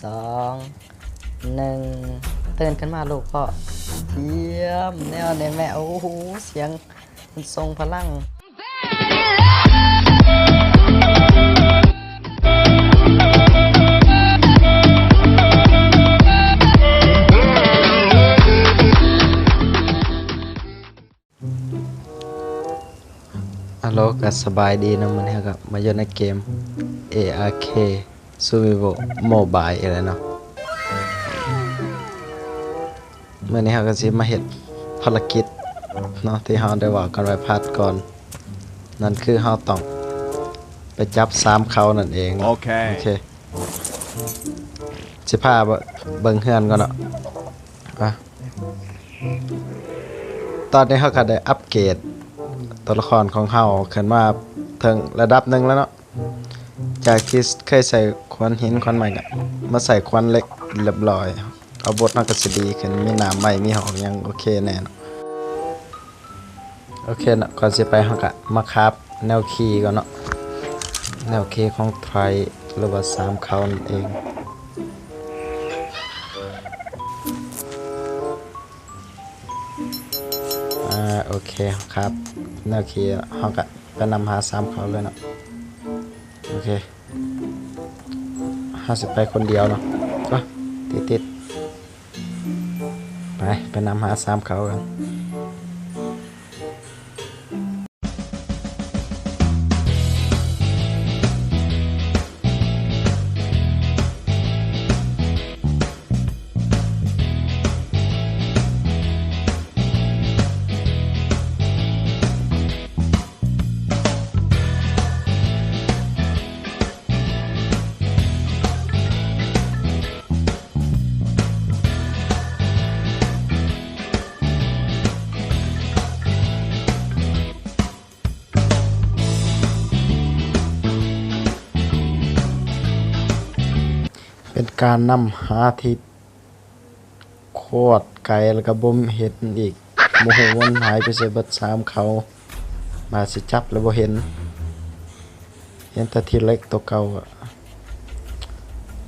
ສອງ ໜຶ່ງ ຕື່ນຂຶ້ນມາລູກພໍ່. ຢ້ຽມ ແນວນີ້ແມ່. ໂອ້ໂຫ ສຽງມັນສົ່ງພະລັງ. ອາໂລ ກະສະບາຍດີເນາະ, ມື້ນີ້ເຮົາກະມາຢູ່ໃນເກມ ເອອາເຄ ຊູເວີ ໂມບາຍ ອີກແລ້ວເນາະ. ມື້ນີ້ເຮົາກະຊິມາເຮັດພາລະກິດເນາະ ທີ່ເຮົາໄດ້ເວົ້າກັນໄວ້ພາດກ່ອນ, ນັ້ນຄືເຮົາຕ້ອງໄປຈັບສາມເຂົານັ້ນເອງເນາະ. ໂອເຄ ໂອເຄ ຊິພາເບິ່ງເຮືອນກ່ອນເນາະ. ອ່ະ ຕອນນີ້ເຮົາກະໄດ້ອັບເກຣດຕົວລະຄອນຂອງເຮົາຂຶ້ນມາເຖິງລະດັບໜຶ່ງແລ້ວເນາະ, ຈາກທີ່ເຄີຍໃຊ້ຂວານຫີນຂວານໄມ້ ກະມາໃຊ້ຂວານເຫຼັກຮຽບຮ້ອຍ, ອາວຸດເຮົາກະຊິດີຂຶ້ນ, ມີໜາມໄມ້ ມີຫອກຫຍັງ ໂອເຄແນ່ເນາະ. ໂອເຄເນາະ, ກ່ອນຊິໄປເຮົາກະມາຄາບແນວຄີກ່ອນເນາະ, ແນວຄີຂອງໄທຣ ຫຼືວ່າສາມເຂົານັ້ນເອງ. ອ່າ ໂອເຄ ເຮົາຄາບແນວຄີແລ້ວ ເຮົາກະໄປນຳຫາສາມເຂົາເລີຍເນາະ. ໂອເຄ ເຮົາຊິໄປຄົນດຽວເນາະ. ໂອ້ ຕິດໆ ໄປ ໄປນຳຫາສາມເຂົາກັນ. ເປັນການນຳຫາທີ່ໂຄດໄກ ແລ້ວກະບໍ່ເຫັນອີກ, ບໍ່ຮູ້ວ່າມັນຫາຍໄປໃສເບິດສາມເຂົາ, ບາດຊິຈັບແລ້ວບໍ່ເຫັນ, ເຫັນແຕ່ທີເລັກໂຕເກົ່າ.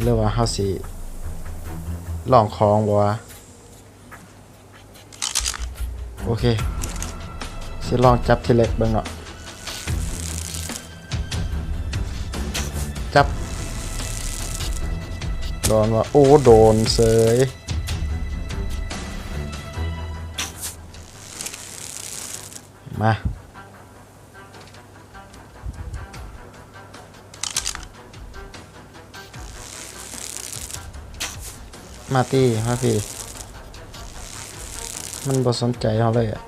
ຫຼືວ່າເຮົາຊິລອງຂອງບໍ່ວະ? ໂອເຄ ຊິລອງຈັບທີເລັກເບິ່ງເນາະ. ຈັບ ໂດນວະ? ໂອ້ ໂດນເສີຍ. ມາ ມາຕິ ມາພີ້. ມັນບໍ່ສົນໃຈເຮົາເລີຍອະ.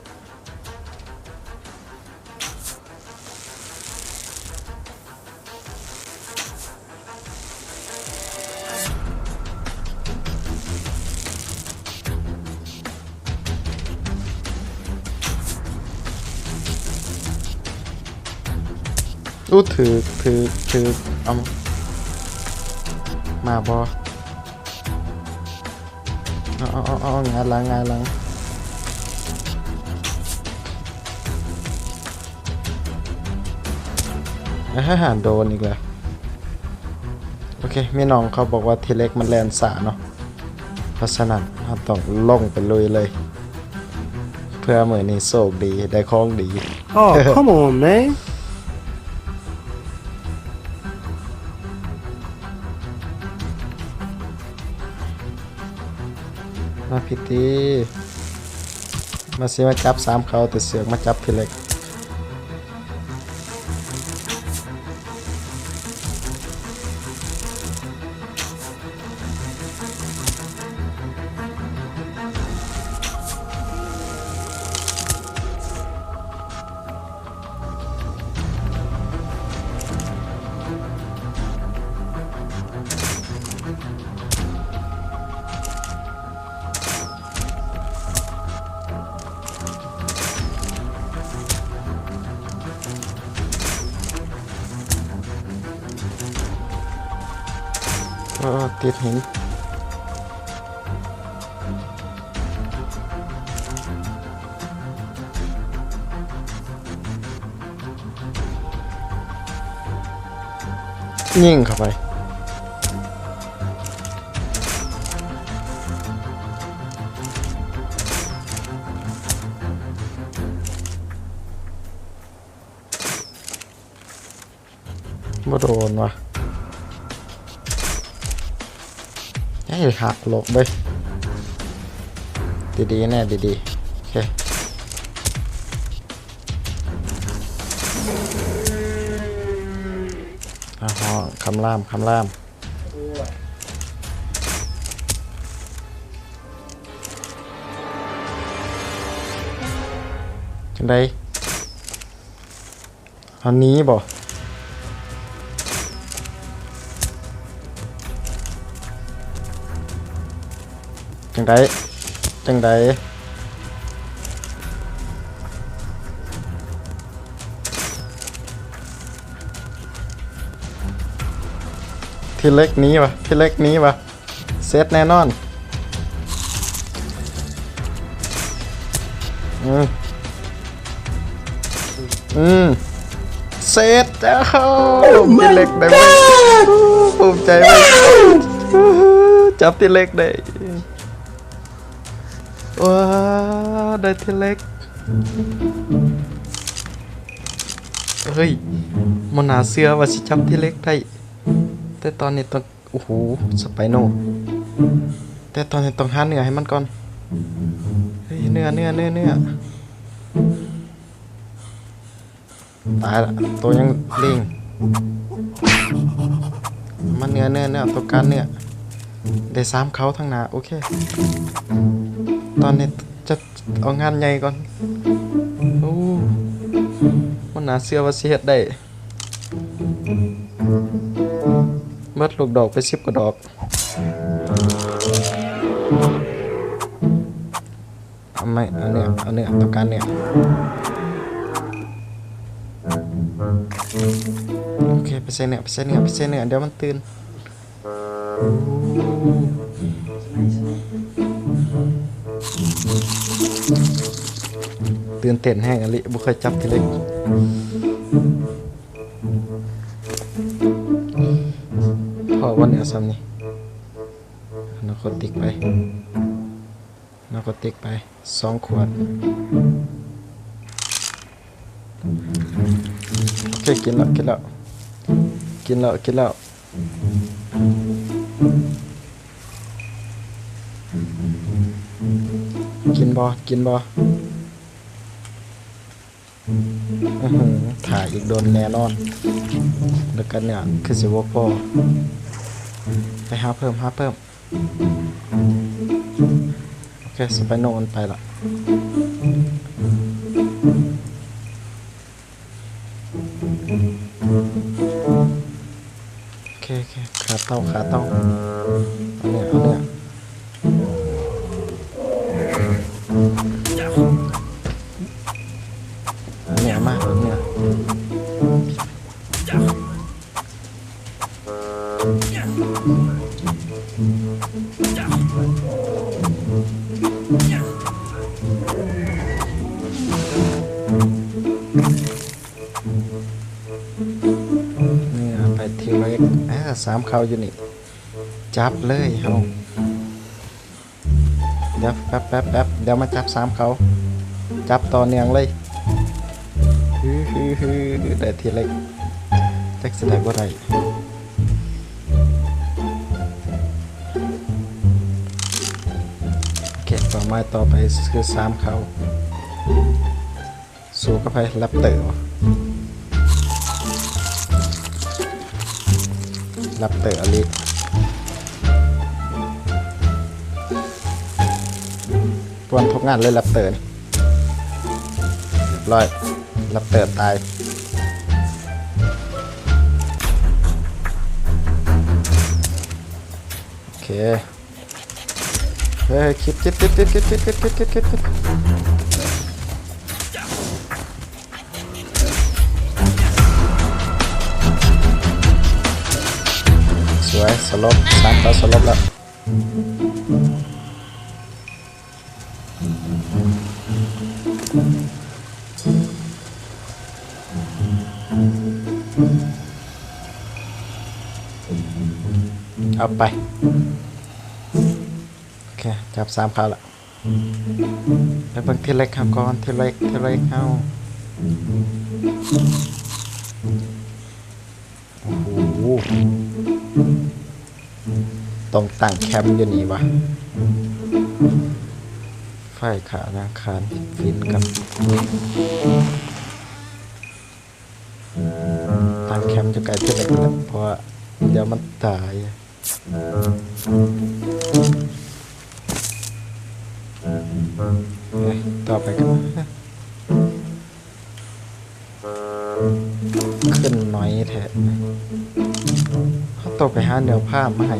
ໂອ້ ຖືກ ຖືກ ຖືກ ເອົາ ມາບໍ່? ເອົາ ເອົາ ເອົາ ເອົາ ຫງາຍຫຼັງ ຫງາຍຫຼັງ. ອາ ໂດນອີກແລ້ວ. ໂອເຄ ມີນ້ອງເຂົາບອກວ່າທີເລັກມັນແລ່ນຊ້າເນາະ, ເພາະສະນັ້ນເຮົາຕ້ອງລົງໄປລຸຍເລີຍ ເພື່ອມື້ນີ້ໂຊກດີ ໄດ້ຂອງດີ. Oh, come on, man. ມາພີ້ຕິ ມາຊິມາຈັບສາມເຂົາ ແຕ່ເສືອກມາຈັບທີເລັກ. ເອີ ຕິດຫີນ. ຍິງເຂົ້າໄປ. ບໍ່ໂດນວ່າ ເຮີ້ຍ ຫັກຫຼົບເວີຍ ດີໆແນ່ ດີໆ ໂອເຄ ອ້າວ ຄຳລາມ ຄຳລາມ ຈັ່ງໃດ? ອັນນີ້ບໍ່? ຈັ່ງໃດ? ຈັ່ງໃດ? ທີເລັກໜີຫວາ? ທີເລັກໜີຫວາ? ເສັດແນ່ນອນ. ອືມ ອືມ ເສັດ. ໂອ້ໂຫ ທີເລັກໄດ້ເວີຍ ພູມໃຈເວີຍ ຈັບທີເລັກໄດ້. ວ້າ ໄດ້ທີເລັກ. ເຮີ້ຍ ບໍ່ໜ້າເຊື່ອວ່າຊິຈັບທີເລັກໄດ້ ແຕ່ຕອນນີ້ຕ້ອງ ໂອ້ໂຫ ສະໄປໂນ ແຕ່ຕອນນີ້ຕ້ອງຫາເນື້ອໃຫ້ມັນກ່ອນ. ເຮີ້ຍ ເນື້ອ ເນື້ອ ເນື້ອ ເນື້ອ ຕາຍລະ ໂຕຍັງເລັງ. ມາເນື້ອ ເນື້ອ ເນື້ອ ຕ້ອງການເນື້ອ. ໄດ້ສາມເຂົາທາງໜ້າ ໂອເຄ ຕອນນີ້ຈະເອົາງານໃຫຍ່ກ່ອນ. ໂອ້ ບໍ່ໜ້າເຊື່ອວ່າຊິເຮັດໄດ້. ເບິດລູກດອກໄປສິບກວ່າດອກ. ເອົາໄມ້ ເອົາເນື້ອ ເອົາເນື້ອ ຕ້ອງການເນື້ອ. ໂອເຄ ໄປໃສ່ເນື້ອ ໄປໃສ່ເນື້ອ ໄປໃສ່ເນື້ອ ດຽວມັນຕື່ນ. ຕື່ນເຕັ້ນແຮງອີ່ຫຼີ ບໍ່ເຄີຍຈັບທີເລັກ. ພໍບໍ່ເນື້ອສ່ຳນີ້? ນາໂຄຕິກໄປ ນາໂຄຕິກໄປ ສອງຂວດ. ໂອເຄ ກິນແລ້ວ ກິນແລ້ວ ກິນແລ້ວ ກິນແລ້ວ. ກິນບໍ່? ກິນບໍ່? ອືຫື ຖ້າອີກດົນແນ່ນອນ. ແລ້ວກໍເນື້ອຄືຊິບໍ່ພໍ. ໄປຫາເພີ່ມ ຫາເພີ່ມ. ໂອເຄ ສະໄປໂນມັນໄປລະ. ໂອເຄ ໂອເຄ ຄາເຕົາ ຄາເຕົາ. ເອົາເນື້ອ ເອົາເນື້ອ ເອົາເນື້ອມາ ເອົາເນື້ອ. ນີ້ເອົາໄປທີເລັກ ເອີ ສາມເຂົາຢູ່ນີ້ ຈັບເລີຍເຮົາ. ດຽວ ແປັບ ແປັບ ແປັບ ດຽວມາຈັບສາມເຂົາ ຈັບຕໍ່ເນື່ອງເລີຍ. ຮື ຮື ຮື ໄດ້ທີເລັກ ຈັກຊິໄດ້ບໍ່ໄດ້. ໂອເຄ ເປົ້າໝາຍຕໍ່ໄປຄືສາມເຂົາ. ສູ້ກັບໃຜ? ແຣັບເຕີ ແຣັບເຕີອາລີດ ປ່ວນທຸກງານເລີຍແຣັບເຕີນີ້. ຮຽບຮ້ອຍ ແຣັບເຕີຕາຍ. ໂອເຄ ເຮີ້ຍ ຄິດ ຄິດ ຄິດ ສວຍ ສະຫຼົບ ສາມຕົວສະຫຼົບແລ້ວ. ເອົາໄປ. ໂອເຄ ຈັບສາມເຂົາລະ. ໄປເບິ່ງທີເລັກເຮົາກ່ອນ ທີເລັກ ທີເລັກເຮົາ. ໂອ້ໂຫ ຕ້ອງຕັ້ງແຄມຢູ່ນີ້ວະ. ໄຟຂ້າທະນາຄານ ປິ່ນກັນ. ຕັ້ງແຄມຢູ່ໃກ້ເທື່ອເລັກນີ້ແຫຼະ ເພາະວ່າດຽວມັນຕາຍ. ເອີ ຕໍ່ໄປກັນ. ຂຶ້ນໜ້ອຍແທ້. ເຮົາຕ້ອງໄປຫາເນື້ອຟາມມາໃຫ້.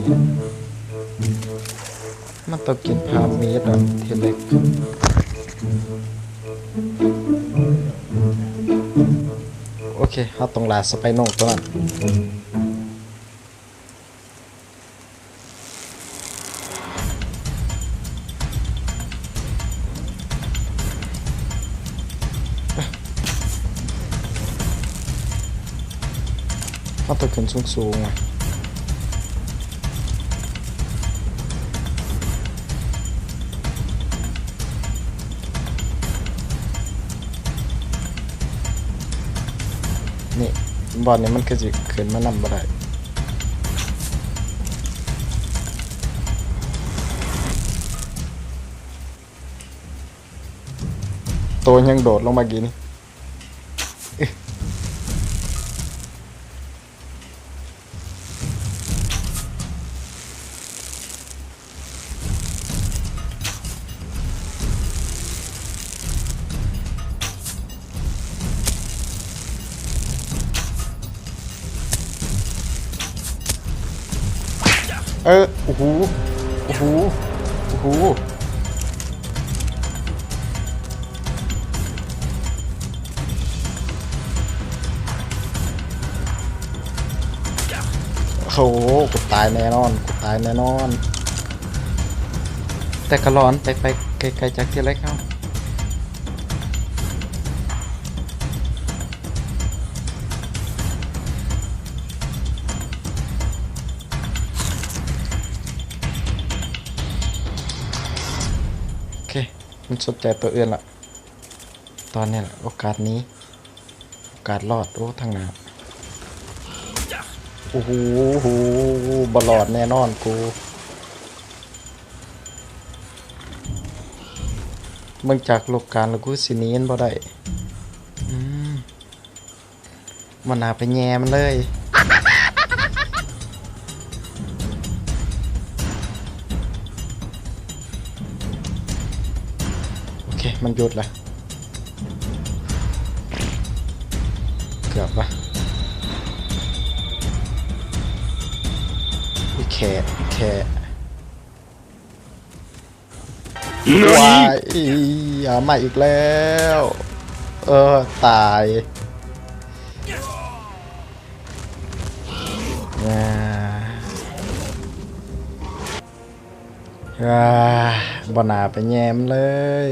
ມັນຕ້ອງກິນພາເມັດ ທີເລັກ. ໂອເຄ ເຮົາຕ້ອງລ່າສະໄປໂນຕົວນັ້ນ. ເຮົາຕ້ອງຂຶ້ນສູງໆ ຫວະ. ນີ້ ບ່ອນນີ້ມັນຄືຊິຂຶ້ນມານຳບໍ່ໄດ້. ໂຕຍັງໂດດລົງມາກີ້ນີ້. ເອີ ໂອ້ໂຫ ໂອ້ໂຫ ໂອ້ໂຫ. ໂອ້ໂຫ ກູຕາຍແນ່ນອນ ກູຕາຍແນ່ນອນ. ແຕ່ກະລອນໄປ ໄປໄກໆ ຈາກທີ່ໄລເຮົາ. ໂອເຄ ມັນສົນໃຈຕົວອື່ນລະ. ຕອນນີ້ລະໂອກາດໜີ ໂອກາດລອດ. ໂອ້ ທາງໜ້າ. ໂອ້ໂຫ ບໍ່ລອດແນ່ນອນກູ. ເບິ່ງຈາກໂລກການລະ ກູຊິໜີມັນບໍ່ໄດ້. ອືມ ບໍ່ໜ້າໄປແຍ່ມັນເລີຍ. ໂອເຄ ມັນຢຸດລະ. ເກືອບລະ. ອີແຄ ແຄ. ນານິ ວ້າຍ ມາອີກແລ້ວ. ເອີ ຕາຍ. ອ່າ ອ່າ ບໍ່ໜ້າໄປແຍ່ມເລີຍ.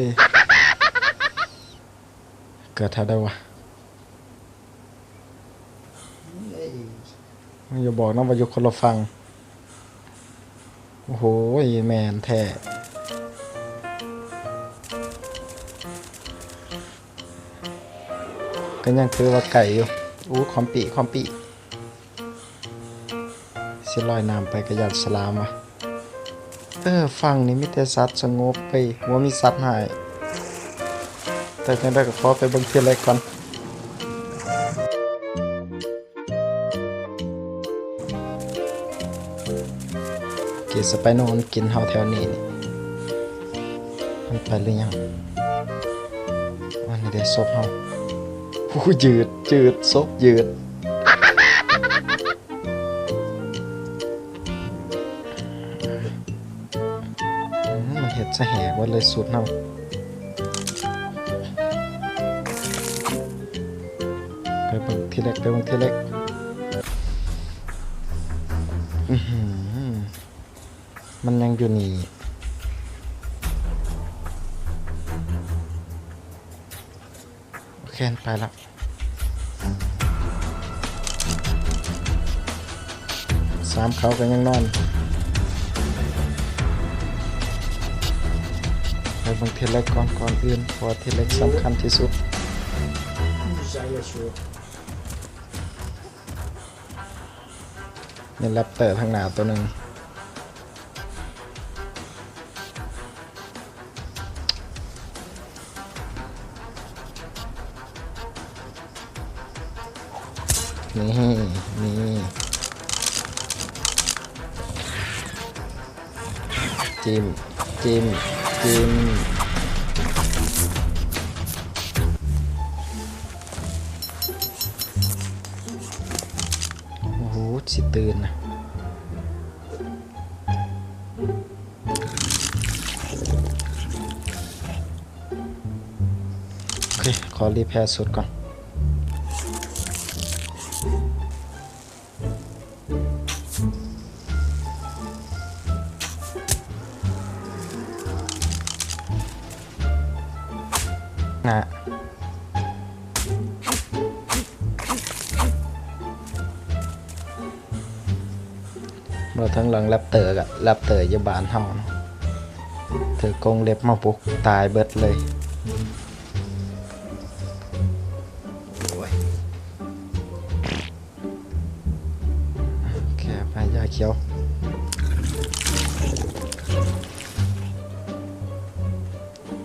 ເກີດເທົ່າໃດວະ? ຢ່າບອກນະວ່າຢູ່ຄົນລະຝັ່ງ. ໂອ້ໂຫ ແມ່ນແທ້. ກໍຍັງຖືວ່າໃກ້ຢູ່. ໂອ້ ຄອມປີ້ ຄອມປີ້. ຊິລອຍນ້ຳໄປກໍຢ້ານສະຫຼາມວະ. ເອີ ຝັ່ງນີ້ມີແຕ່ສັດສະຫງົບເວີຍ ບໍ່ມີສັດຮ້າຍ. ແຕ່ຈັ່ງໃດກໍຂໍໄປເບິ່ງທີເລັກກ່ອນ. ໂອເຄ ສະໄປໂນມັນກິນເຮົາແຖວນີ້ນີ້ ມັນໄປຫຼືຍັງ? ອັນນີ້ເດ້ ສົບເຮົາ. ໂອ້ ຍືດ ຍືດ ສົບຍືດ. ອືມ ມັນເຮັດສະແຫກເບິດເລີຍຊຸດເຮົາ. ໄປເບິ່ງທີເລັກ ໄປເບິ່ງທີເລັກ. ອືຫື ມັນຍັງຢູ່ນີ້. ໂອເຄ ໄປລະ. ສາມເຂົາກໍຍັງນອນ. ໄປເບິ່ງທີເລັກກ່ອນ ກ່ອນອື່ນ ເພາະວ່າທີເລັກສຳຄັນທີ່ສຸດ. ມີແຣັບເຕີທາງໜ້າໂຕໜຶ່ງ. ນີ້ ນີ້ ຈິ້ມ ຈິ້ມ ຈິ້ມ. ໂອ້ໂຫ ຊິຕື່ນນະ. ໂອເຄ ຂໍຣີແພຊຸດກ່ອນ. ນະ ເວົ້າເຖິງເລື່ອງແຣັບເຕີກະ ແຣັບເຕີຢູ່ບ້ານເຮົານະ ຖືກກົງເລັບມາປຸກຕາຍເບິດເລີຍ. ໂອ້ຍ ໂອເຄ ໄປ ຢາຂຽວ.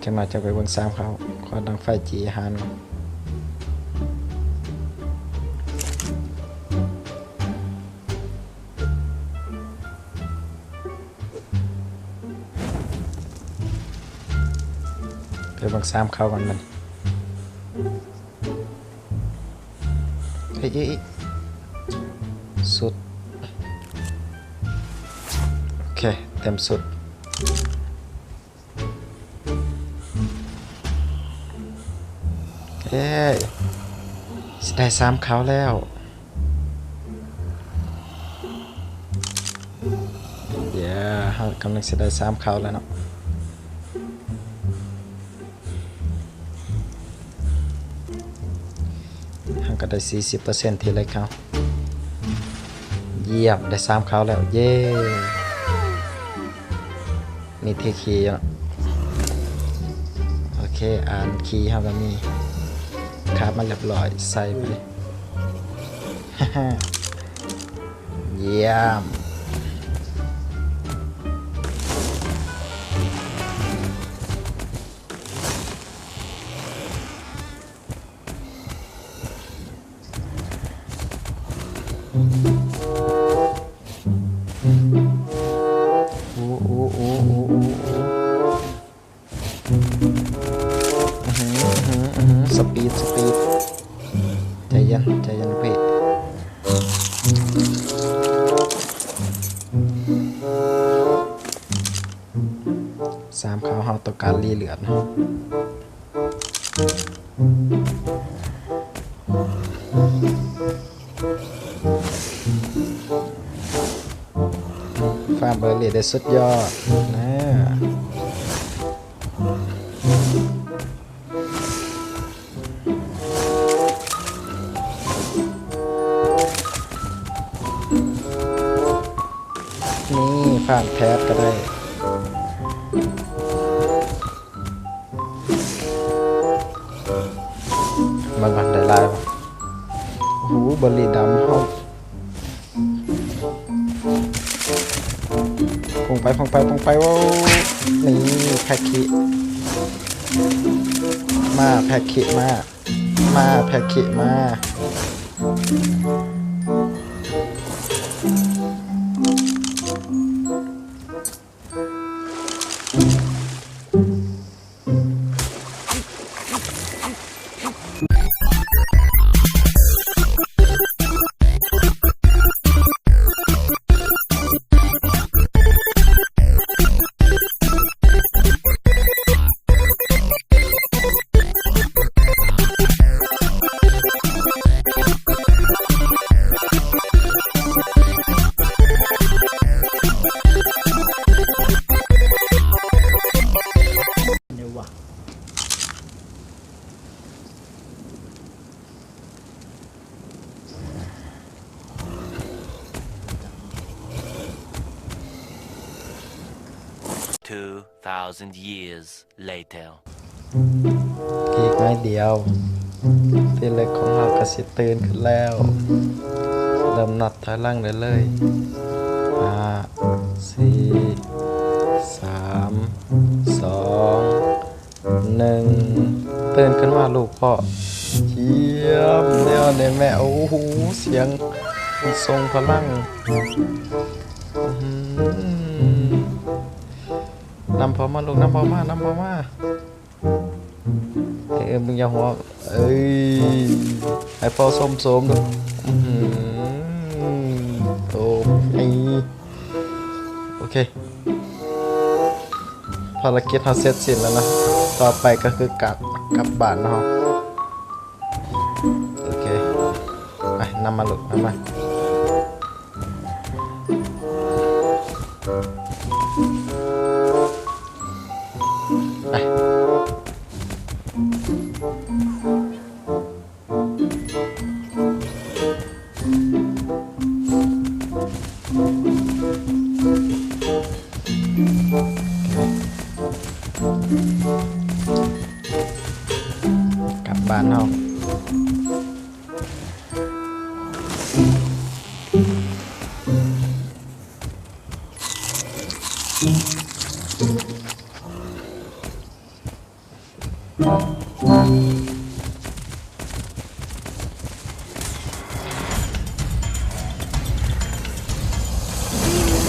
ຈັກໜ້ອຍຈະໄປເບິ່ງຊາມເຂົາ ຂໍດັງໄຟຈີ່ອາຫານກ່ອນ. ໄປເບິ່ງຊາມເຂົາກ່ອນມັນ. ເອີຍ ເອີຍ ເອີຍ ສຸດ. ໂອເຄ ເຕັມສຸດ. ເອີຍ ຊິໄດ້ຊາມເຂົາແລ້ວ. ເຢ້ ເຮົາກຳລັງຊິໄດ້ຊາມເຂົາແລ້ວເນາະ. ເຮົາກໍໄດ້ສີ່ສິບເປີເຊັນທີ່ເລັກເຮົາ. ຢ້ຽມ ໄດ້ຊາມເຂົາແລ້ວ ເຢ້. ມີທີ່ຄີເນາະ. ໂອເຄ ອ່ານຄີເຮົາກໍມີ ຄາບມາລຽບລ້ອຍ ໃສ່ໄປ. ຢ້ຽມ. ໂອ້ ໂອ້ ໂອ້ ໂອ້ ໂອ້ ໂອ້ ອື ອື ອື ສະປີດ ສະປີດ. ໃຈເຢັນ ໃຈເຢັນລູກພີ່. ສາມເຂົາເຮົາຕ້ອງການຣີເລືອດ. ຟາມເບີຣີໄດ້ສຸດຍອດນະ. ນີ້ ຟາມແທດກໍໄດ້. ເບິ່ງກ່ອນ ໄດ້ຫຼາຍບໍ່? ໂອ້ໂຫ ເບີຣີດຳເຮົາ. ພຸ່ງໄປ ພຸ່ງໄປ ພຸ່ງໄປ. ໂອ້ ນີ້ ແພັກຄີ ມາ ແພັກຄີ ມາ ມາ ແພັກຄີ ມາ. Two thousand years later. ອີກໜ້ອຍດຽວ ທີ່ເລັກຂອງເຮົາກໍຊິຕື່ນຂຶ້ນແລ້ວ. ເລີ່ມນັບຖອຍຫຼັງໄດ້ເລີຍ. ຫ້າ ສີ່ ສາມ ສອງ ໜຶ່ງ. ຕື່ນຂຶ້ນມາລູກພໍ່. ຢ້ຽມແລ້ວນີ້ແມ່. ໂອ້ໂຫ ສຽງສົ່ງພະລັງ. ອືມ ນຳພໍ່ມາລູກ ນຳພໍ່ມາ ນຳພໍ່ມາ. ເອີ ມຶງຢ່າຫົວ ເອີຍ ໃຫ້ພໍ່ຊົມໆ ດູ. ອືມ ໂອ້ຍ ໂອເຄ ພາລະກິດເຮົາເສັດສິ້ນແລ້ວເນາະ. ຕໍ່ໄປກໍຄືກັບ ກັບບ້ານເນາະ. ໂອເຄ ໄປ ນຳມາລູກ ນຳມາ. ໄປ ກັບບ້ານເຮົາ.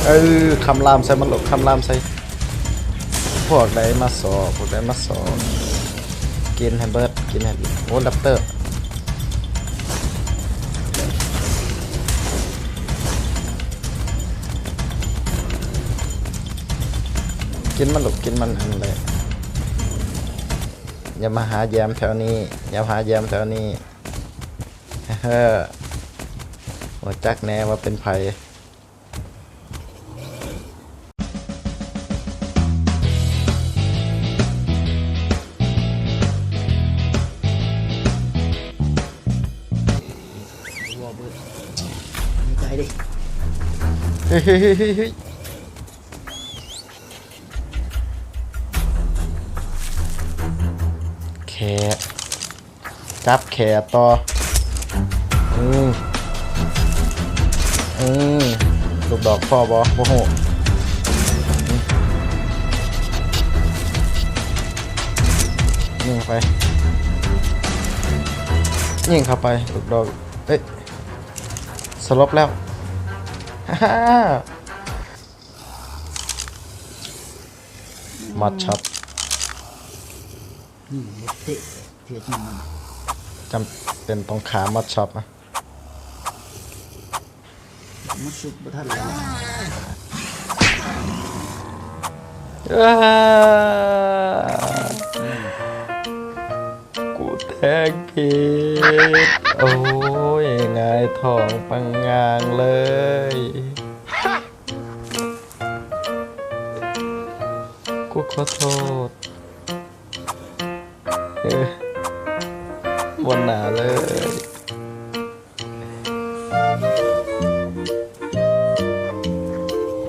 ເອີ ຄຳລາມໃສ່ມັນໂລດ ຄຳລາມໃສ່. ພວກໃດມາຊອກ ພວກໃດມາຊອກ. ກິນໃຫ້ເບິດ ກິນໃຫ້ເບິດ. ໂອ້ ແຣັບເຕີ ກິນມັນລູກ ກິນມັນຫັ້ນແຫຼະ. ຢ່າມາຫາແຢມແຖວນີ້ ຢ່າຫາແຢມແຖວນີ້. ເຮີ ຮູ້ຈັກແນ່ວ່າເປັນໃຜ. ເຮີ້ຍ ເຮີ້ຍ ເຮີ້ຍ ເຮີ້ຍ ເຮີ້ຍ. ແຂ້ ຈັບແຂ້ຕໍ່. ອືມ ອືມ ລູກດອກພໍບໍ່? ບໍ່ຮູ້. ອືມ ຍິງເຂົ້າໄປ ຍິງເຂົ້າໄປ ລູກດອກ. ເອີຍ ສະຫຼົບແລ້ວ. ມອດຊັອບ ນີ້ເຮັດເຕະ ເທດມັນ ຈຳເປັນຕ້ອງຂ້າມອດຊັອບ. ມັນຊຸບບໍ່ທັນແລ້ວ. ອ້າ ກູແທງຜິດ. ໂອ້ຍ ຫງາຍທ້ອງປັງງາງເລີຍ. ກູຂໍໂທດ. ເອີ ບໍ່ໜ້າເລີຍ.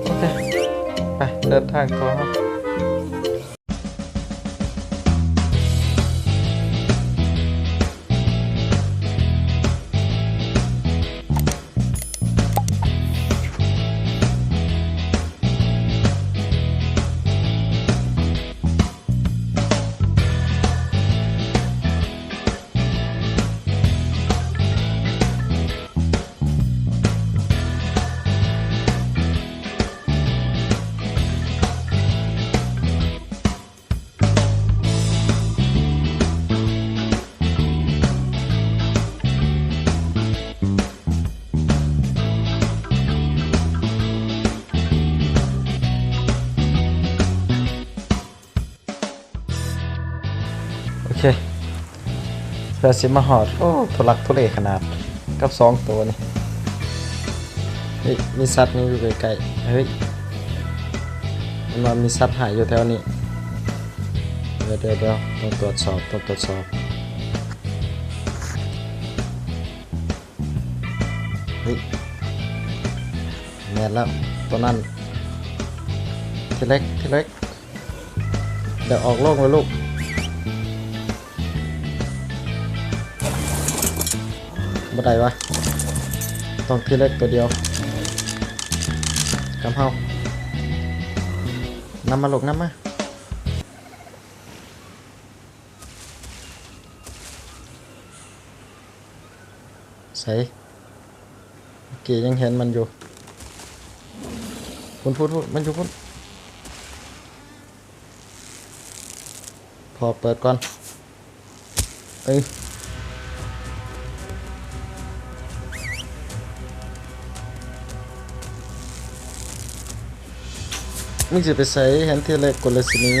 ໂອເຄ ໄປ ເດີນທາງຕໍ່. ໂອເຄ ເພື່ອຊິມາຮອດ. ໂອ້ ທຸລັກທຸເລຂະໜາດ ກັບສອງໂຕນີ້. ເຮີ້ຍ ມີສັດນີ້ຢູ່ໃກ້ໆ. ເຮີ້ຍ ມັນວ່າມີສັດຮ້າຍຢູ່ແຖວນີ້. ດຽວໆ ຕ້ອງຕວດສອບ ຕ້ອງຕວດສອບ. ເຮີ້ຍ ແມ່ນແລ້ວ ໂຕນັ້ນ ທີເລັກ ທີເລັກ. ດຽວອອກໂລງເລີຍລູກ. ບໍ່ໄດ້ວະ ຕ້ອງທີເລັກໂຕດຽວກັບເຮົາ. ນຳມາລູກ ນຳມາ. ໃສ? ໂອເຄ ຍັງເຫັນມັນຢູ່. ພຸ້ນໆໆ ມັນຢູ່ພຸ້ນ. ຂໍເປີດກ່ອນ. ເອີ ມຶງຊິໄປໃສ? ເຫັນທີເລັກກົນລະຊິນີ.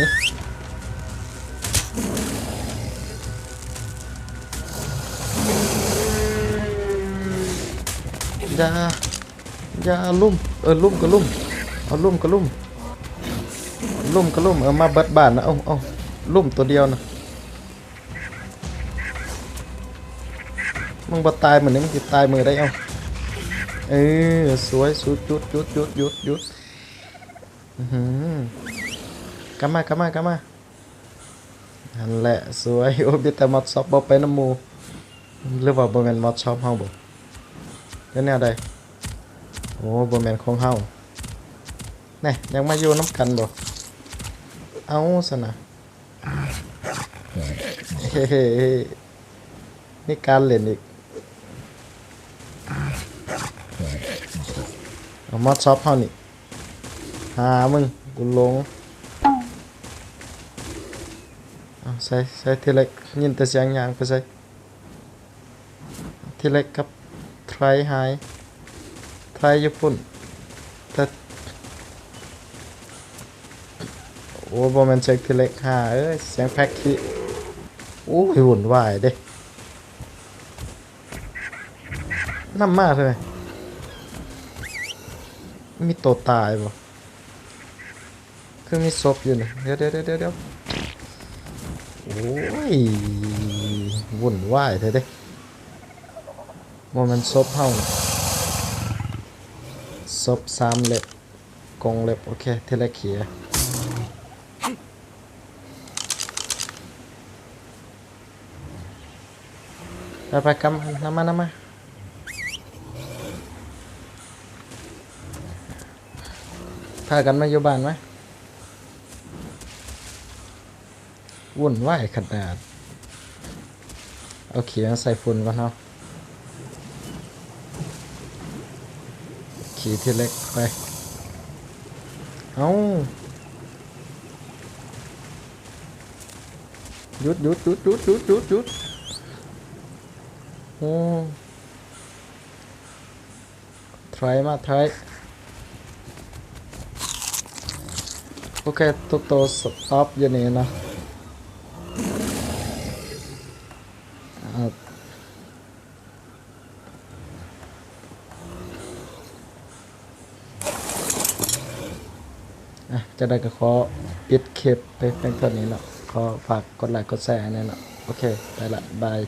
ຢ່າ ຢ່າ ເອົາ ລຸມ ເອີ ລຸມກໍລຸມ ເອົາ ລຸມກໍລຸມ ລຸມກໍລຸມ. ເອີ ມາເບິດບ້ານນະ. ເອົາ ເອົາ ລຸມໂຕດຽວນະ. ມຶງບໍ່ຕາຍມື້ນີ້ ມຶງຊິຕາຍມື້ໃດ? ເອົາ ເອີ ສວຍ. ສູດ ຢຸດ ຢຸດ ຢຸດ ຢຸດ ຢຸດ. ອືຫື ກັບມາ ກັບມາ ກັບມາ. ຫັ້ນແຫຼະ ສວຍ. ໂອ້ ມີແຕ່ມອດຊອບບໍ່ໄປນຳໝູ່ ຫຼືວ່າບໍ່ແມ່ນມອດຊອບເຮົາບໍ? ເຮັດແນວໃດ? ໂອ້ ບໍ່ແມ່ນຂອງເຮົາ. ແນ່ ຢາກມາຢູ່ນຳກັນບໍ? ເອົາຊັ້ນນະ. ເຮີ້ ມີການຫຼິ້ນອີກ. ເອົາມອດຊອບເຮົານີ້. ຫາມຶງ ກູຫຼົງ. ເອົາ ໃສ ໃສທີເລັກ? ຍິນແຕ່ສຽງຍ່າງໄປໃສ? ທີເລັກກັບໄທຣຫາຍ. ໄທຣຢູ່ພຸ້ນ ແຕ່ ໂອ້ ບໍ່ແມ່ນສຽງທີເລັກ ຫາເອີຍ ສຽງແພັກຂີ້. ໂອ້ຍ ວຸ້ນວາຍເດ້. ນຳມາເທື່ອ ມີໂຕຕາຍບໍ່? ຄືມີສົບຢູ່ນີ້. ດຽວ ດຽວ ດຽວ ດຽວ ໂອ້ຍ ວຸ້ນວາຍແທ້ເດ້. ບໍ່ແມ່ນສົບເຮົາ ສົບສາມເລັບ ກົງເລັບ. ໂອເຄ ທີເລັກເຄຍ. ໄປໆ ກັບ ນຳມາ ນຳມາ. ພາກັນມາຢູ່ບ້ານມາ. ວຸ້ນວາຍຂະໜາດ. ເອົາຂີ້ມາໃສ່ຝຸ່ນກ່ອນເຮົາ. ຂີ່ທີເລັກໄປ. ເອົ້າ ຢຸດ ຢຸດ ຢຸດ ຢຸດ ຢຸດ ຢຸດ ຢຸດ. ໂອ້ ໄທຣມາ ໄທຣ. ໂອເຄ ທຸກໂຕສະຕັອບຢູ່ນີ້ເນາະ. ອ່ະ ຈັ່ງໃດກໍຂໍປິດຄລິບໄປພຽງເທົ່ານີ້ເນາະ. ຂໍຝາກກົດໄລກົດແຊໃຫ້ແດ່ເນາະ. ໂອເຄ ໄປລະ ບາຍ.